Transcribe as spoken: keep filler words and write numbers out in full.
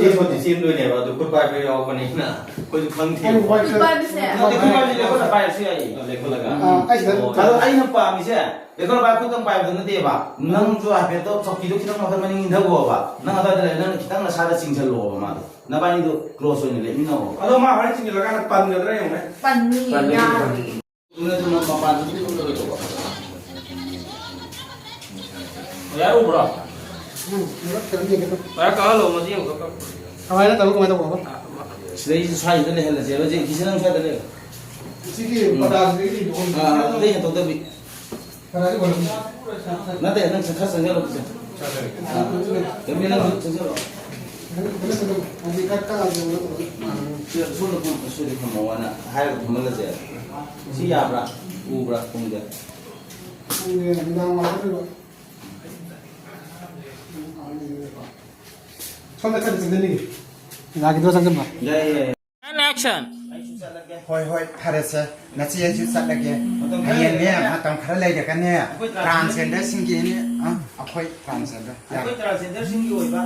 ꯆꯦꯟꯕꯨꯗꯤ ꯆꯦꯟꯗꯣꯏꯅꯦꯕ, ꯑꯗꯨ ꯈꯨꯠ ꯄꯥꯏꯕ ꯌꯥꯎꯕꯅꯤꯅ ꯑꯩꯈꯣꯏꯁꯨ ꯈꯪꯗꯦ꯫ ꯑꯩ ꯋꯥꯏ ꯈꯨꯠ ꯄꯥꯏꯕꯁꯦ꯫ ꯅꯠꯇꯦ, ꯈꯨꯠ ꯄꯥꯏꯕꯁꯦ ꯂꯦꯞꯈꯠꯂ ꯄꯥꯏꯔꯁꯨ ꯌꯥꯏꯌꯦ꯫ ꯑ, ꯂꯦꯞꯈꯠꯂꯒ꯫ ꯑꯥ, ꯑꯩ ꯁꯤꯗ ꯑꯣ꯫ ꯑꯗꯣ ꯑꯩꯅ ꯄꯥꯝꯃꯤꯁꯦ, ꯂꯦꯞꯈꯠꯂ ꯄꯥꯏ, ꯈꯨꯠꯇꯪ ꯄꯥꯏꯕꯗꯨ ꯅꯠꯇꯦꯕ꯫ ꯅꯪꯁꯨ ꯍꯥꯏꯐꯦꯠꯇꯣ ꯆꯧꯀꯤꯗꯣ ꯈꯤꯇꯪ ꯃꯈꯜ ꯃꯅꯤꯡ ꯏꯟꯊꯈꯣꯕ꯫ ꯅꯪ ꯑꯗꯨꯋꯥꯏꯗ ꯂꯩꯔꯦ, ꯅꯪꯅ ꯈꯤꯇꯪ ꯅꯁꯥꯗ ꯆꯤꯡꯁꯤꯜꯂꯣꯕ ꯃꯥꯗꯣ꯫ ꯅꯕꯥꯅꯤꯗꯣ close ꯑꯣꯏꯅ ꯂꯦꯞꯃꯤꯟꯅꯧꯕ꯫ ꯑꯗꯣ ꯃꯥ ꯍꯣꯔꯦꯟ ꯆꯤꯡꯁꯤꯜꯂꯀꯥꯟꯗ ꯄꯟꯒꯗ꯭ꯔꯥ ꯌꯦꯡꯉꯨꯅꯦ꯫ ꯄꯟꯅꯤ, ꯄꯟꯒꯅꯤ, ꯌꯥꯔꯣꯏ꯫ ꯄꯟꯒꯅꯤ꯫ ꯑꯗꯨꯅ ꯑꯗꯨꯝ ꯃꯄꯥꯟꯗ ꯑꯗꯨꯝ ꯂꯩꯊꯣꯛꯑꯣ꯫ ꯌꯥꯔꯨꯕ꯭ꯔꯣ? ꯎꯝ, ꯃꯔꯛ ꯈꯤꯇꯪ ꯌꯦꯡꯒꯦ ꯇꯧ꯫ ꯃꯔꯛ ꯀꯛꯍꯜꯂꯣ, ꯃꯇꯦꯛ ꯑꯃꯈꯛ ꯀꯛ꯫ ꯀꯃꯥꯏꯅ ꯇꯧꯔꯣ, ꯀꯃꯥꯏꯅ ꯇꯧꯕ? ꯁꯤꯗꯩꯁꯤꯗ ꯁ꯭ꯋꯥꯏꯁꯤꯗ ꯂꯩꯍꯜꯂꯁꯦꯕ, ꯁꯤ ꯀꯤꯁꯟ ꯅꯪ ꯁ꯭ꯋꯥꯏꯗ ꯂꯩꯌꯣ꯫ ꯁꯤꯒꯤ ꯎꯝ꯫ ꯄꯇꯥꯁꯤꯗꯒꯤ ꯑꯥ, ꯑꯗꯨꯗꯩ ꯍꯦꯟꯗꯣꯛꯇꯕꯤ꯫ ꯀꯅꯥꯒꯤ ꯑꯣꯏꯔꯝꯅꯤ? ꯅꯠꯇꯦ, ꯅꯪ ꯈꯔ ꯆꯪꯁꯤꯜꯂꯣ, ꯁꯦ꯫ ꯆꯪꯁꯤꯜꯂꯦ꯫ ꯑꯥ, ꯀꯩꯅꯣ, ꯅꯪ ꯆꯪꯁꯤꯜꯂꯣ꯫ ꯀꯩꯅꯣ, ꯀꯩꯅꯣ, ꯀꯩꯅꯣ, ꯍꯥꯏꯗꯤ ꯈꯔ ꯀꯛꯑꯒꯦ, ꯀꯩꯅꯣ ꯇꯧꯔꯒ꯫ ꯁꯤꯗ ꯁꯣꯝꯗ ꯄꯨꯔꯛꯄ ꯁꯤꯗ ꯊꯝꯃꯣ ꯍꯥꯏꯅ ꯍꯥꯏꯔꯒ ꯊꯝꯍꯜꯂꯁꯦ꯫ ꯁꯤ ꯌꯥꯕ꯭ꯔꯥ? ꯎꯕ꯭ꯔꯥ ꯄꯨꯡꯁꯦ? ꯄꯨꯡꯁꯦ ꯅꯨꯃꯤꯗꯥꯡ ꯋꯥꯏꯔꯝ ꯑꯣꯏꯕ꯫ ꯁꯣꯝꯗ ꯈꯔ ꯆꯪꯁꯤꯟꯅꯤꯡꯉꯤ꯫ ꯌꯥꯈꯤꯗ꯭ꯔꯣ ꯆꯪꯁꯤꯟꯕ? ꯌꯥꯏ, ꯌꯥꯏ, ꯌꯥꯏ꯫ And action. ꯑꯩꯁꯨ ꯆꯠꯂꯒꯦ꯫ ꯍꯣꯏ, ꯍꯣꯏ, ꯐꯔꯦꯁꯦ꯫ ꯅꯆꯦꯁꯨ ꯆꯠꯂꯒꯦ꯫ ꯃꯇꯝ ꯈꯔ ꯍꯌꯦꯡꯅꯦ, ꯂꯩꯔꯒ꯫ ꯃꯇꯝ ꯈꯔ ꯂꯩꯔꯒꯅꯦ, ꯑꯩꯈꯣꯏ transgenderꯁꯤꯡꯒꯤꯅꯦ, ꯑ, ꯑꯩꯈꯣꯏ transgender꯫ ꯑꯩꯈꯣꯏ transgenderꯁꯤꯡꯒꯤ ꯑꯣꯏꯕ